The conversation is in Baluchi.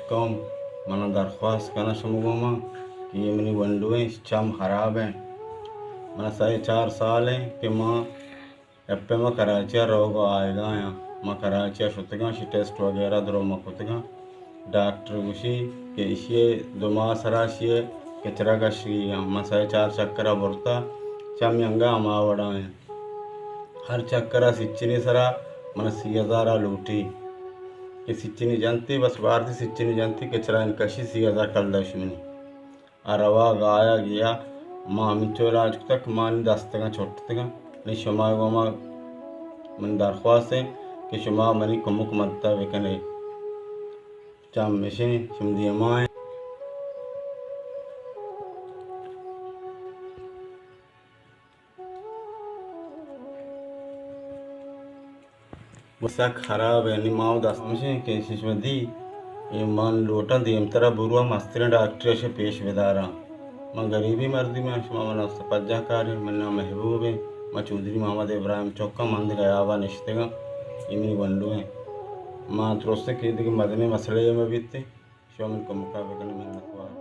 قوم، من درخواست کناں شما گوما کہ اے منی گونڈو ایں، چم خراب ایں۔ من سئے چار سال ایں کہ من ایف ایم ءَ کراچی ءَ روگ ءُ آیگ ءَ آں۔ من کراچی ءَ شتگاں، شی ٹیسٹ وغیرہ درو من کتگاں۔ ڈاکٹر گوشی کہ ایشی ءَ دو ماہ سرا ایشی ءَ کچرا کشگی آں۔ من سئے چار چکر ءَ برتا، چم انگا ہما وڑا ایں۔ ہر چکر ءَ سچنی سرا من سی ہزار ءَ لوٹی کہ سچنی جنتی، بس بارتی سچنی جنتی، کچرا انت کشی، سی ہزار کلدار شمنی۔ آ روا گایا گیا، ما ہمینچو علاج کتگ کہ مانی دستگاں چھٹتگاں۔ نی شما گوما من درخواست ایں کہ شما منی کمک مدتا بکنے۔ چم اشیں، شم دیما ایں۔ سک خراب ایں، نی ما دست مشیں کہ شش ودی اے من لوٹاں دیمترا برواں، مستریں ڈاکٹرے شے پیش بداراں۔ من غریبی مردمے آں، شما منا سپجاہ کارے۔ من نام محبوب ایں، من چوہدری محمد ابراہیم چکاں، من دگہ یابا نشتگاں، اے منی گونڈو ایں۔ من ترسے کہ دگہ مزنیں مسئلہ مہ بیتے، شما من کمکا بکنے، منتوار۔